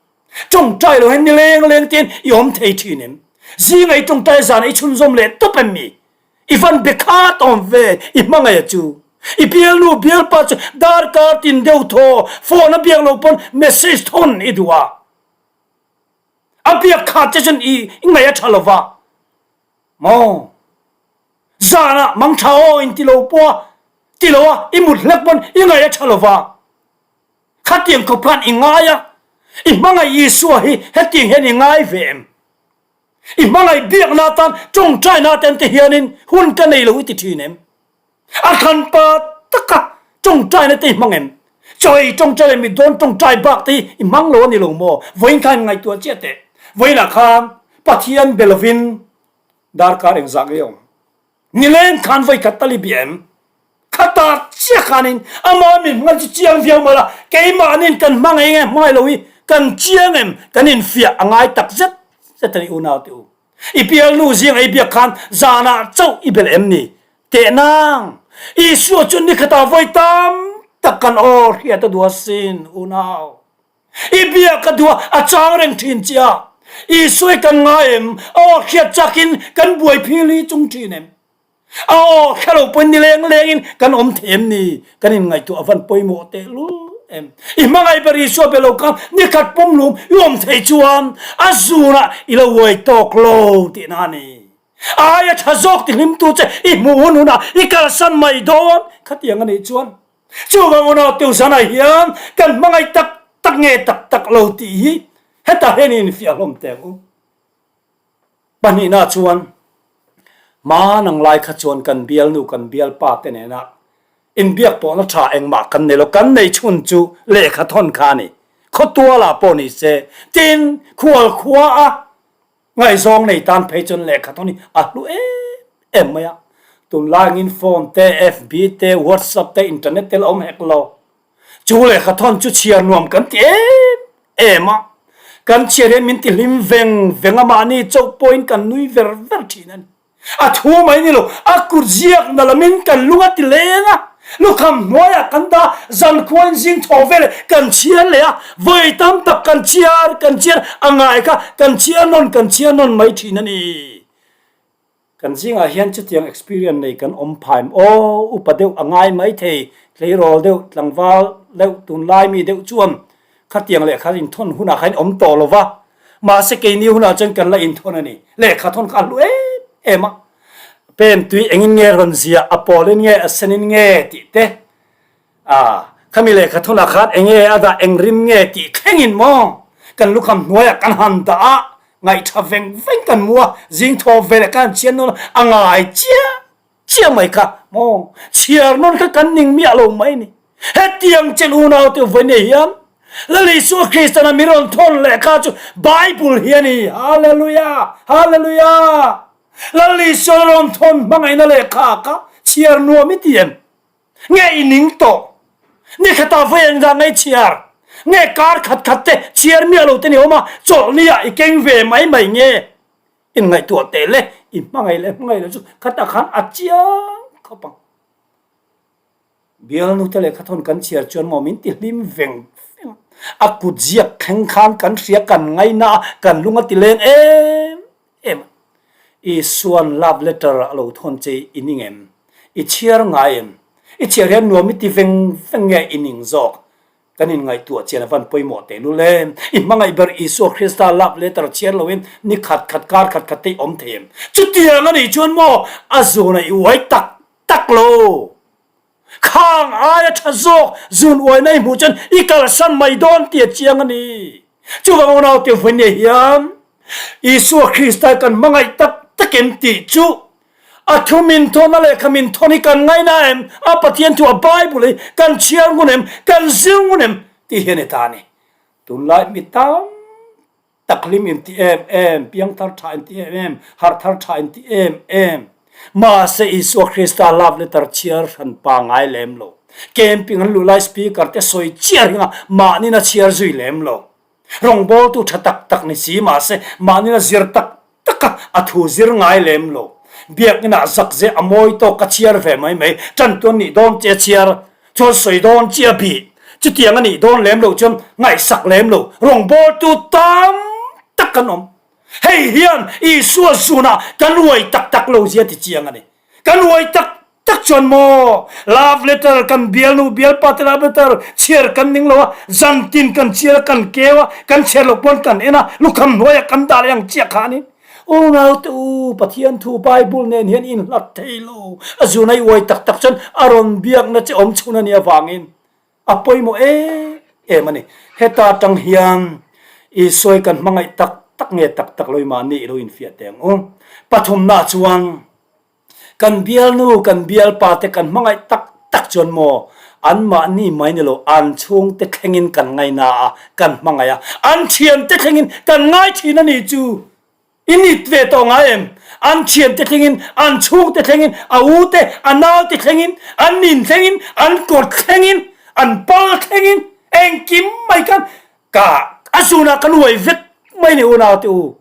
Speaker 1: Tawngtai lo hian nileng leng tein i awm thei thin em? Zinga i tawngtai zanah i chhunzawm leh tawp em ni? I van be khat awm ve i hmangaih chu. I bialnu bialpa chu darkar tin deuh thaw phone a biak lo pawn message thawn i duh a. A biak khat che chuan i ngaih a tha lo va. Maw? Zanah mang tha aw in ti lo pawh a ti lo a i mut hlek pawn i ngaih a tha lo va. Khatiang khawp khan i ngai a. I hmangaih Isua hi hetiang hian i ngai ve em? I hmangaih biakna atan tawngtaina atan te hianin hun ka nei lo i ti thin em? A hranpa taka tawngtaina te i hmang em? Chawi tawngtai leh mit dawn tawngtai bak te hi i hmang lo a ni lo maw? Vawiin khan ngaihtuah chiah teh. Vawiinah khan Pathian be lovin darkar engzah nge awm? Nileng khan voikhat tal i bia em? Khata chiah khanin ama min hmangaih chu chiang viau mah la, keimahnin kan hmangaih nge hmangaih lo hi kan chiang em? Kan infiah a ngai tak zet zet a ni unau te u. I pialnu zing ei biak khan zanah chauh i belh em ni? Tehnang! Isua chu nikhatah vawi tam tak kan aw hriat a duh asin unau. I bia ka duh a, a chang reng thin che a. Isua i kan ngai em? A aw hriat chakin kan buai phil hi chung thin em? A aw hre lo pawhin ni leng lengin kan awm thei em ni? Kan inngaihtuah a van pawimawh tehlul em? I hmangaih ber Isua be lo khan nikhat pumhlum i awm thei chuan a zunah i lo uai tawk lo tihna a ni. A aia tha zawk tihlimtu che i hmuh hun hunah i kalsan mai dawn khatiang a nih chuan Chuvang unau teu zanah hian kan hmangaih tak tak nge tak tak lo tih hi hetah hian in fiah hlawm teh ang u. Pahnihna chuan hmanang lai kha chuan kan bialnu kan bialpa te nena inbiak pawhna tha engmah kan nei lo, kan nei chhun chu lehkha thawn kha a ni. Khawtualah pawh ni se, tin khual khua a Ngaihzawng nei tan phei chuan lehkha thawn hi a hlu em em mai a. Tunlai angin phone te, FB te, WhatsApp te, internet te la awm hek lo. Chu lehkha thawn chu chhiar nuam kan ti em em a. Kan chhiar hian min ti hlim veng veng a, mahni chauh pawhin kan nui ver ver thin a ni. A thu mai ni lo, a kut ziakna lamin kan lung a ti leng a, lukham hnuaiah kan dah, zankhuain zing thaw veleh kan chhiar leh a, vawi tam tak kan chhiar kan chhiar a ngai kha kan chhiar nawn kan chhiar nawn mai thin a ni. Kan zingah hian chutiang experience nei kan awm phaim aw, upa deuh a ngai mai thei, tleirawl deuh, tlangval deuh, tunlai mi deuh chuan khatiang lehkha inthawn hunah khan awm tawh lo va, mahse keini hunah chuan kan la inthawn a ni. Lehkha thawn kha a hlu em em a, pen tui engin nge rawn ziah, a pawlin nge, a senin nge tih te, a khami lehkha thawnah khan eng nge a dah, eng rim nge tih thlengin maw kan lukham hnuaiah kan han dah a, ngaihtha veng veng kan mu a, zing thaw veleh kan han chhiar nawn a, a ngai chiah chiah mai kha maw chhiar nawn kha kan ning miah lo mai ni. Hetiang chen unau te vawi nei hian Lal Isua Kristana mi rawn thawn lehkha chu Bible hi a ni. Hallelujah! Hallelujah! Lal Isua rawn thawn hmangaihna lehkha kha chhiar nuam i ti em? Nge i ning tawh? Ni khatah vawi engzah nge i chhiar? Nge kar khat khat te chhiar miah lo te ni awm a, chawlhni ah i keng ve mai mai nge? Inngaihtuah teh le, i hmangaih leh hmangaih lo chu khatah khan a chiang khawp ang. Bialnu te lehkha thawn kan chhiar chuan maw min ti hlim veng veng a, a kut ziak thleng khan kan hria kan ngaina a, kan lung a ti leng em em a. Isuan love letter a lo thawn che i ning em? I chhiar ngai em? I chhiar hian nuam i ti veng veng nge i ning zawk? Kan inngaihtuah chian a van pawimawh teh lul em? I hmangaih ber Isua Krista love letter chhiar loin ni khat khat kar khat khat te i awm thei em? Chutiang a nih chuan maw a zun a i uai tak tak lo? Khang aia tha zawk zun uaina i hmuh chuan i kalsan mai dawn tih a chiang a ni. Chuvang unaute vawinia hian Isua Krista kan hmangaih tak tak em tih chu A thu min thawn, a lehkha min thawn hi kan ngaina em? A Pathian thu, a Bible hi kan chhiar ngun em? Kan zir ngun em? Tih hi a ni ta a ni. Tunlai mi tam tak hlim inti em em, piangthar tha inti em em, harhthar tha inti em em. Mahse Isua Krista love letter chhiar hran pa ngai lem lo. Camping an luh lai speaker te sawi chiah ringa mahnin a chhiar zui lem lo. Rawngbawltu tha tak tak ni si mahse mahnin a zir tak tak a, a thu zir ngai lem lo. Biakinah zak ze a mawi tawk ka chhiar ve mai mai, ṭantuan nih dawn che a chhiar, chuan sawi dawn chi a bih. Chutiang a nih dawn lem lo chuan ngaihsak lem lo rawngbawltu tam tak kan awm. Hei hian Isua zunah kan uai tak tak lo zia ti chiang a ni. Kan uai tak tak chuan maw love letter kan bialnu bialpa te love letter chhiar kan ning lo a, zantin kan chhiar a, kan keu a, kan chhiar loh pawn kan en a, lukham hnuaiah kan dah leh ang chiah kha a ni. Unau te u, Pathian thu Bible nen hian inhlat thei lo. A zun a i uai tak tak chuan a rawn biakna che awm chhun a nih avangin a pawimawh em em a ni. Heta tang hian Isua hi kan hmangaih tak tak nge tak tak lo i mahni i lo infiah teh ang u. Pathumna chuan Kan bialnu, kan bialpa te kan hmangaih tak tak chuan maw anmahni mai ni lo an chhungte thlengin kan ngaina a, kan hmangaih a, an thiante thlengin kan ngai thin a ni chu i nit ve tawh ngai em? An thiante thlengin, an chhungte thlengin, a u te, a nau te thlengin, an nin thlengin, an kawr thlengin, an pal thlengin, engkim mai khan ka a zunah kan uai vek mai ni unaute u.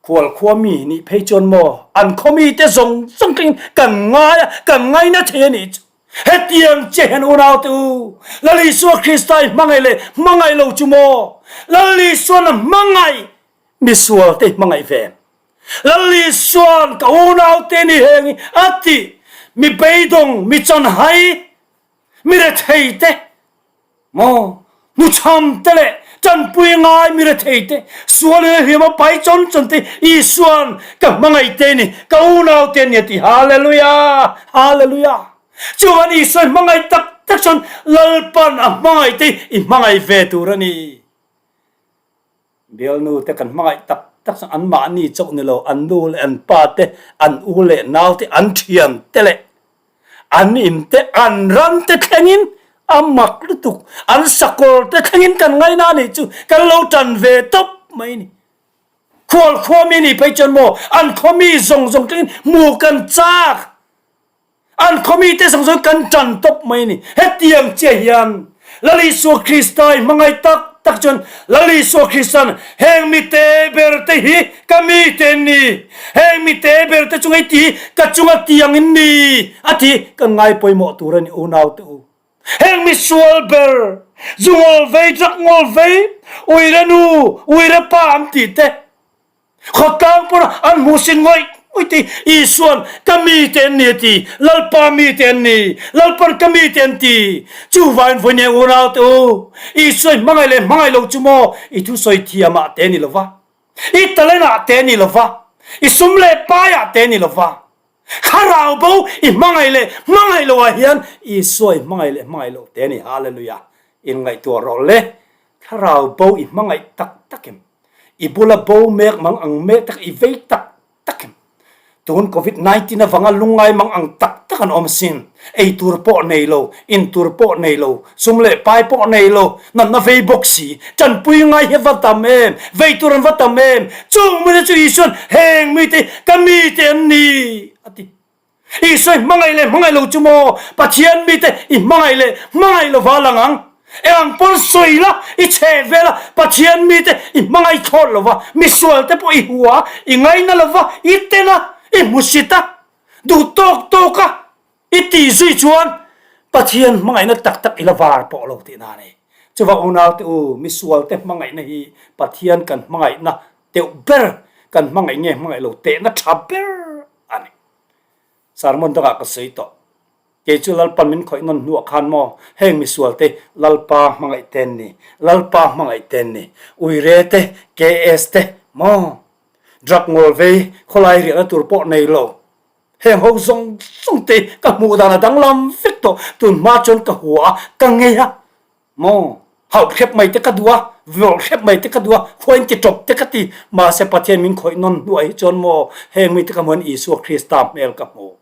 Speaker 1: Khual khua mi nih phei chuan maw an khaw mi te zawng zawng thlengin kan ngai a, kan ngaina thei a nih chu. Hetiang che hian unaute u, Lal Isua Krista i hmangaih leh hmangaih lo chu maw? Lal Isuan a hmangaih misual te i hmangaih ve em? Lal Isuan ka unaute ni heng hi a tih, mi beidawng, mi chanhai, mi rethei te, Maw? Hnuchham te leh tanpui ngai mi rethei te, sual in a hliam a pai chawn chawn te, Isua'n ka hmangaih te ni, ka unau te ni a ti. Hallelujah! Hallelujah! Chuan Isua i hmangaih tak tak chuan Lalpan a hmangaih te i hmangaih ve tur a ni. Bialnu te kan hmangaih tak tak chuan an mahni chauh ni lo, an nu leh an pa te, an u leh nau te, an thian te leh an in te, an ram te thlengin a mak lutuk, an sakawr te thlengin kan ngaina a nih chu kan lo tan ve tawp mai ni. Khual khua mi nih phei chuan maw an khaw mi zawng zawng thlengin hmu kan chak. An khawmi te zawng zawng kan tan tawp mai a ni. Hetiang chiah hian Lal Isua Krista i hmangaih tak. tak chuan Lal Isua Kristan heng mi te ber te hi ka mi te an ni, heng mi te ber te chunga i ti hi ka chunga ti ang in ni a ti kan ngai pawimawh tur a ni unau te u. Heng mi sual ber, zu ngawl vei, drug ngawl vei, uire nu, uire pa an tih te, Khawtlang pawh an hmuh sin ngawih ngawih te Isuan ka mi te an ni a ti, Lalpa mi te an ni, Lalpan ka mi te an ti. Chuvangin vawiin eng unau te u, Isua i hmangaih leh hmangaih lo chu maw i thusawi thiamah te a ni lo va, i talent ah te a ni lo va, i sum leh pai ah te a ni lo va, thlarau bo i hmangaih leh hmangaih lo ah hian Isua i hmangaih leh hmangaih loh te a ni. Hallelujah! Inngaihtuah rawh le, thlarau bo i hmangaih tak tak em? I bula bo mek mang ang mek tak i vei tak tak em? Tun Covid 19 avanga lungngai mang ang tak tak an awm sin. Ei tur pawh nei lo, in tur pawh nei lo, sum leh pai pawh nei lo, natna vei bawk si, tanpui ngai hi a va tam em, vei tur an va tam em? Chung mite chu Isuan heng mite ka mite an ni a ti. Isua i hmangaih leh hmangaih lo chu maw Pathian mite i hmangaih leh hmangaih lova lang ang? Eng ang pawn sawi la, i chheh vel a, Pathian mite i hmangaih thlawt lova, misual te pawh i hua, i ngaina lova, i ten a, i hmusit a, duh tawk tawk a, i tih zui chuan Pathian hmangaihna tak tak i la var pawh lo tihna a ni. Chuva unaute u, misual te hmangaihna hi Pathian kan hmangaihna deuh ber, kan hmangaih nge hmangaih lo tehna tha ber a ni. Sermon dangah ka sawi tawh. Kei chu Lalpan min khawih nawn hnuah khan maw heng misual te Lalpa hmangaih te an ni, Lalpa hmangaih te an ni, Uire te, KS te maw drug ngawl vei khawlai riahna tur pawh nei lo. Heng ho zawng zawng te ka hmuh dan a danglam vek tawh. Tun hma chuan ka hua a, ka ngei a. Maw? Hauh hrep mai te ka duh a, vawrh hrep mai te ka duh a, khuain ti tawp te ka ti. Mahse Pathian min khawih nawn hnuah hi chuan maw heng mite ka hmuh hian Isua Krista hmel ka hmu.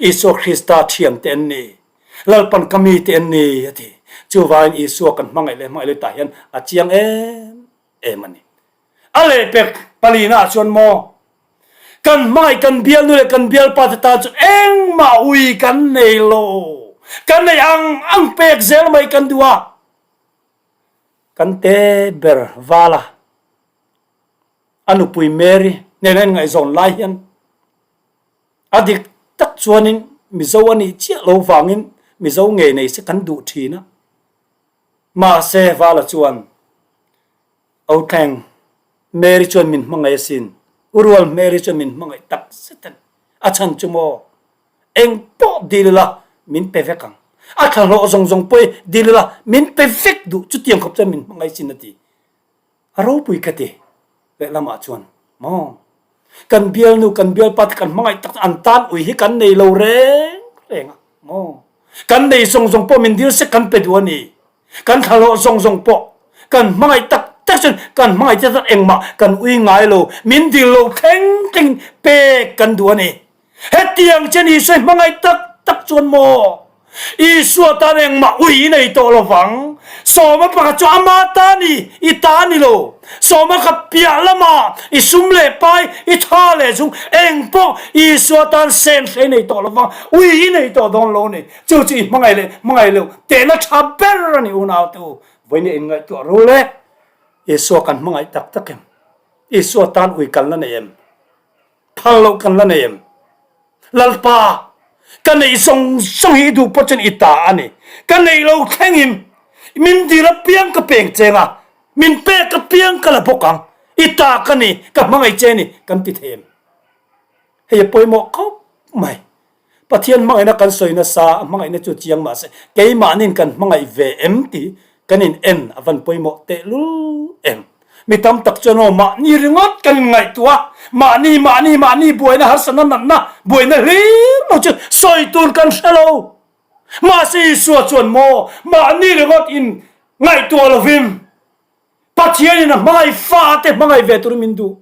Speaker 1: Isua Krista thian te an ni. Lalpan ka mi te an ni a ti. Chuvangin Isua kan hmangaih leh hmangaih leh tah hian a chiang em em a ni. A lehpek palina ah chuan maw kan hmangaih kan bialnu leh kan bialpa te tan chu engmah ui kan nei lo. Kan nei ang ang pek zel mai kan duh a. Kan te ber vala a nupui Mary nena in ngaihzawn lai hian a dik tak chuanin Mizo a nih chiah lo vangin Mizo ngei nei se kan duh thin a. Mahse vala chuan Othleng, Mary chuan min hmangaih asin. U Rual, Mary chuan min hmangaih tak zet a ni. A chhan chu maw? Eng pawh dil ila min pe vek ang. A thlahlawh zawng zawng pawh i dil ila min pe vek duh. Chutiang khawp chuan min hmangaih sin a ti. A ropui ka ti. Lehlamah chuan maw? Kan bialnu, kan bialpa te kan hmangaih tak an tan ui hi kan nei lo reng reng a maw? Kan nei zawng zawng pawh min dil sek kan pe duh a ni. Kan thlahlawh zawng zawng pawh kan hmangaih tak tak chuan kan hmangaih te tak engmah kan ui ngai lo, min dil lo thleng thlengin pek kan duh a ni. Hetiang che ni sawi hmangaih tak tak chuan maw Isua tan engmah ui i nei tawh lo vang. Sawma pakhat chu ama ta ni, i ta ni lo. Sawma kha piah lama i sum leh pai, i tha leh chung eng pawh Isua tan sen hle i nei tawh lo vang, ui i nei tawh dawn lo ni. Chu chu i hmangaih leh hmangaih loh tehna tha ber a ni unau te u. Vawiin i inngaihtuah rul e. Isua kan hmangaih tak tak em? Isua tan ui kalna nei em? Phal loh kan la nei em? Lalpa, ka neih zawng zawng hi i duh pawh chuan i ta a ni. Ka neih lo thlengin min dil apiang ka peng cheng a, min pek apiang ka la bawk ang. I ta ka ni, ka hmangaih che ni, kan ti thei em? Hei a pawimawh khawp mai. Pathian hmangaihna kan sawi nasa, a hmangaihna chu chiang mah se, keimahnin kan hmangaih ve em tih kan in en a van pawimawh tehlul em. Mi tam tak chuan aw mahni ringawt kan in ngaihtuah a, mahni mahni mahni buaina harsatna natna buaina hlir lo chu sawi tur kan hre lo. Mahse Isua chuan maw mahni ringawt in ngaihtuah lovin Pathianin a hmangaih fate hmangaih ve turin min duh.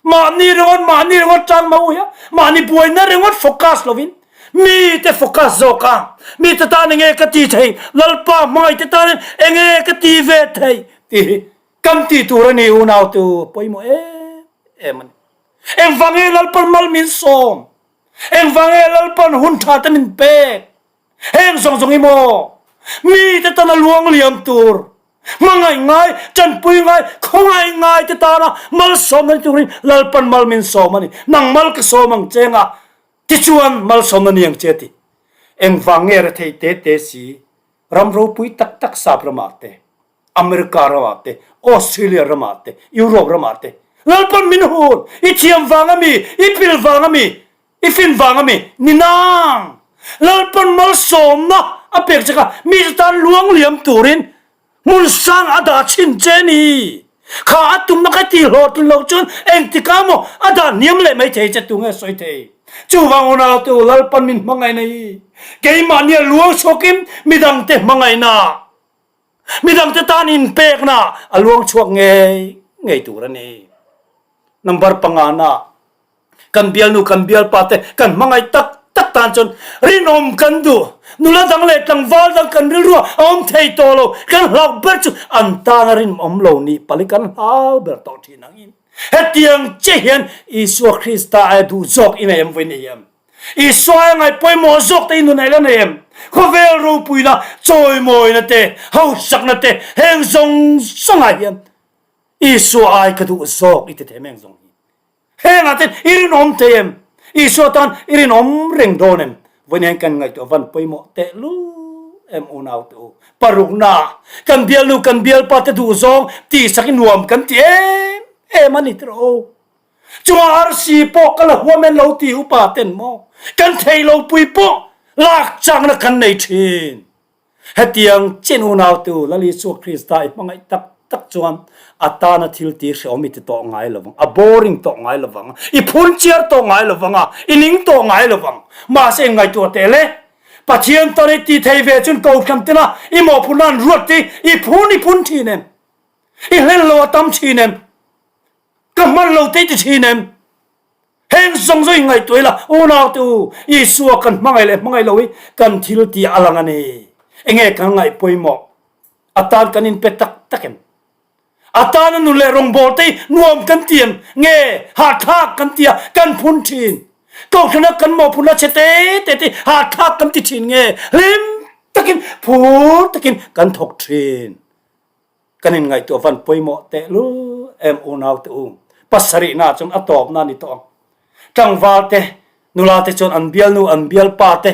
Speaker 1: Mahni ringawt mahni ringawt tang mau hi a, mahni buaina ringawt focus lovin mite focus zawk a, mite tan enge ka ti thei, Lalpa hmangaihte tanin enge ka ti ve thei tih hi kan ti tur a ni unau tu pawimawh em em a ni. Engvang nge Lalpan mal min sawm? Engvang nge Lalpan hun tha te min pek? Heng zawng zawng hi maw mite tana luang liam tur? Hmangaih ngai, tanpui ngai, khawngaih ngai te tana malsawmna ni turin Lalpan mal min sawm a ni. Nang mal ka sawm ang che nga, tichuan malsawmna ni ang che ti. Engvang nge rethei te te si, ram ropui tak tak sap ramah te, America ramah te, Australia ramah te, Europe ramah te Lalpan min hun, i thiam vang a mi, i pil vang a mi, I fin vang a mi? Ni nang! Lalpan malsawmna a pek che kha mite tan luang liam turin hmun sang a dah chhin che ni. Kha a tumna kha ti hlawhtlin loh chuan engtikah maw a dah hniam leh mai thei che tu nge sawi thei. Chuvang unau te u Lalpan min hmangaihna hi keimahnia luang chhuakin midangte hmangaihna, midangte tan inpekna a luang chhuak ngei ngei tur a ni. Number pangana. Kan bialnu kan bialpa te kan hmangaih tak tak tan chuan rinawm kan duh. Nula dang leh tlangval dang kan rilru a awm thei tawh lo. Kan hlau ber chu an tana rinawm lo nih pali kan hlau ber tawh thin angin. Hetiang che hian Isua Krista aia duh zawk i nei em vawi nei em? Isua aia ngaih pawimawh zawk te i nun aih la nei em? Khawvel ropuina, chawimawina te, hausakna te heng zawng zawngah hian Isua ai ka duh zawk i ti thei em heng zawng hi? Hengah te i rinawm thei em? Isua tan i rinawm reng dawn em? Vawiin hian kan ngaihtuah van pawimawh tehlul em unau te u. Parukna, kan bialnu kan bialpa te duh zawng tihsak i nuam kan ti em em a ni tirh o. Chunga arsi pawh ka la huam en lo ti upa ten maw kan thei lo pui pawh lak chakna kan nei thin. Hetiang chin unautu Lal Isua Krista i hmangaih tak tak chuan a tana thil ti hrehawm i ti tawh ngai lo vang, a boring tawh ngai lo vang, i phun chiar tawh ngai lo vang a, i ning tawh ngai lo vang. Mahse in ngaihtuah teh le, Pathian tan i ti thei ve chun kohhran tena i mawhphurhna an ruat te i phun i phun thin em? I hlel lo a tam thin em? Ka hman lo te i ti thin em? Heng zawng zawng in ngaihtuah ila, unaute u, Isua kan hmangaih leh hmangaih lo hi kan thil tih a lang a ni. Enge kan ngaih pawimawh? A tan kan inpe tak tak em? A tana nun leh rawngbâwl te hi nuam kan ti em? Nge hahthlâk kan ti a, kan phun ṭhin? Kohhrana kan mawhphurhna chhe te te te hi hahthlâk kan ti ṭhin nge hlim takin, phur takin kan thawk ṭhin? Kan inngaihtuah van pawimawh tehlul em unau te u. Pasarihna chuan a tawpna a ni tawh ang. Tlangval te, nula te chuan an bialnu, an bialpa te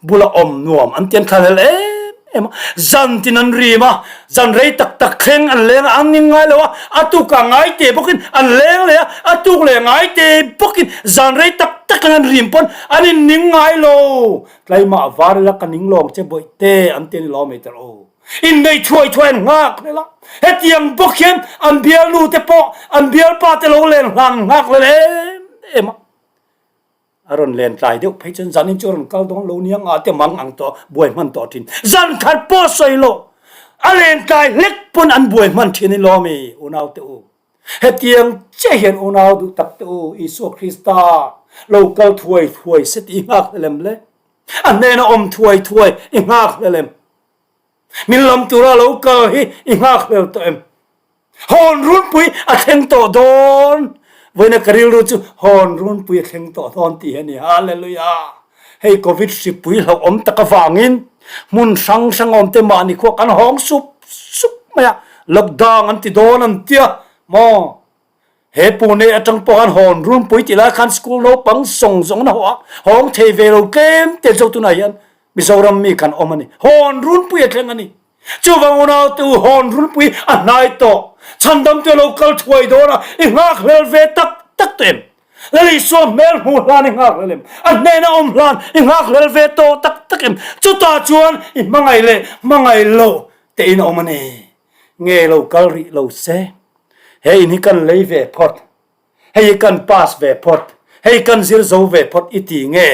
Speaker 1: bula awm nuam an ti an thlahlel em em a. Zan tin an rim a, zan rei tak tak thleng an leng a, an ning ngai lo a, a tukah ngai te bawkin an leng leh a, a tuk leh ngai te bawkin zan rei tak tak thleng an rim pawn an inning ngai lo. Tlaimah var ila ka ning lawng che bawihte an ti a ni lo mai tel aw. Inneih thuai thuai an nghak hlel a, hetiang bawk hian an bialnu te pawh an bialpa te lo len hlan an nghak hlel em em a. A rawn len tlai deuh phei chuan zanin chu a rawn kal dawn lo nia ngah te mang ang tawh buai hman tawh thin. Zan khat pawh sawi lo a len tlai hlek pawn an buai hman thin i lawm i unau te u. Hetiang chiah hian unau duh tak te u Isua Krista lo kal thuai thuai se tih i nghak hlel em le? A hnena awm thuai thuai i nghak hlel em? Min lam tura lo kal hi i nghak hlel tawh em? Hawn runpui a thleng tawh dawn. Vawiina ka rilru chu hawn runpui a thleng tawh dawn tih hi a ni. Hallelujah! Hei Covid hripui hlauhawm tak avangin hmun hrang hrang awm te mahni khua kan hawng sup sup mai a, lockdown an ti dawn an tia maw? He Pune atang pawh khan hawn runpui tih lai khan school naupang zawng zawng an haw a, hawng thei ve lo tlem te zo tunah hian Mizoram mi kan awm a ni. Hawn runpui a thleng a ni. Chuvang unau te u hawn runpui a hnai tawh. Chhandam te lo kal thuai dawn a, i nghakhlel ve tak tak tawh em? Lal Isua hmel hmuh hlan i nghakhlel em? A hnena awm hlan i nghakhlel ve tawh tak tak em? Chutah chuan i hmangaih leh hmangaih loh tein a awm a ni. Nge lo kal rih lo se. He in hi kan lei ve phawt, hei hi kan pass ve phawt, hei kan zir zo ve phawt i ti nge?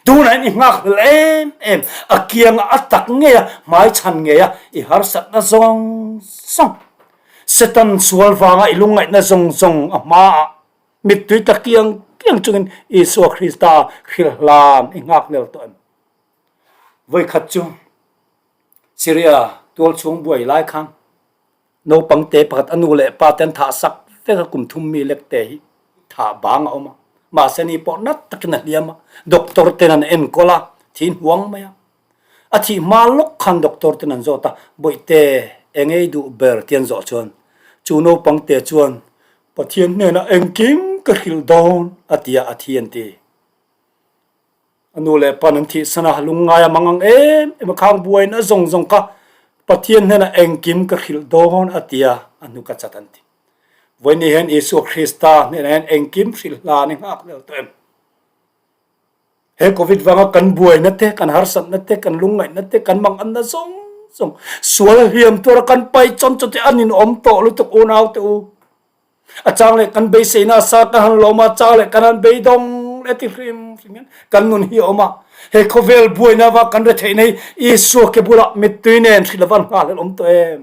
Speaker 1: Tunah hian i nghakhlel em em, a kianga a tak ngei a, hmai chhan ngei a, i harsatna zawng zawng, Satan sual vanga i lungngaihna zawng zawng a hmaah mittui ta kiang kiang chungin Isua Krista hrilh hlan i nghakhlel tawh em? Vawikhat chu Syria tualchhung buai lai khan Naupang te pakhat a nu leh pa te an thah sak vek a, kum thum mi lek te hi thah bang a awm a, mahse ni pawh nat takin a hliam a, doctor ten an enkawl a, thi hnuang mai a, a thih hma lawk khan doctor ten an zawt a, Bawihte. Engei duh ber ti an zawh chuan chu naupang te chuan Pathian hnenah engkim ka hrilh dawn a ti a, a thi an ti. A nu leh pan an thihsan a, lungngai a mang ang em em a, khang buaina zawng zawng kha Pathian hnenah engkim ka hrilh dawn a ti a, a hnu ka chat an ti. Vawiin hian Isua Krista hnenah hian engkim hrilh hlan i nghak hlel tawh em? He Covid vanga kan buaina te, kan harsatna te, kan lungngaihna te, kan manganna zawng zawng sual hliam tura kan pai chawn chaw te an inawm tawh lutuk unau te u. A chang leh kan beiseina sa kan han lawm a, chang leh kan han beidawng leh ti hrim hrim hian kan nun hi a awm a. He khawvel buaina va kan retheihna hi Isua ke bulah mittui nen hrilh a van nghahhlelh awm tawh em?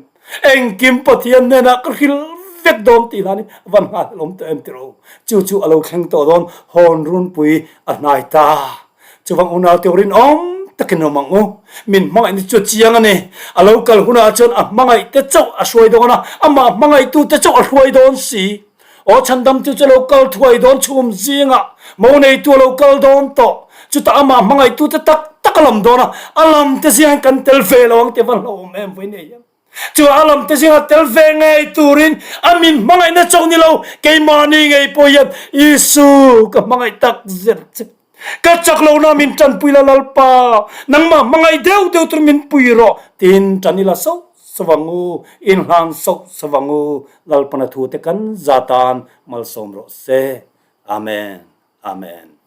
Speaker 1: Engkim Pathian hnenah ka hrilh vek dawn tih hlan hi a van nghahhlelh awm tawh em tiraw? Chu chu a lo thleng tawh dawn, hawn runpui a hnai ta. Chuvang unau te rinawm takin awm ang u. Min hmangaihna chu a chiang a ni. A lo kal hunah chuan a hmangaih te chauh a hruai dawn a, amah hmangaihtu te chauh a hruai dawn si. Aw chhandamtu chu a lo kal thuai dawn chhum zingah mo neitu a lo kal dawn tawh. Chutah amah hmangaihtu te tak tak a lam dawn a, a lam te zingah kan tel ve lo ang tih a va hlauhawm em vawi nei hian. Chu a lam te zingah tel ve ngei turin a min hmangaihna chauh ni lo, keimahni ngei pawh hian Isu ka hmangaih tak zet che. Ka chak lohna min tanpui la Lalpa, nangmah hmangaih deuh deuh tur min pui rawh tiin tan ila sauh sauh ang u, inhlan sauh sauh ang u, Lalpana thu te kan za tan malsawm rawh se. Amen. Amen.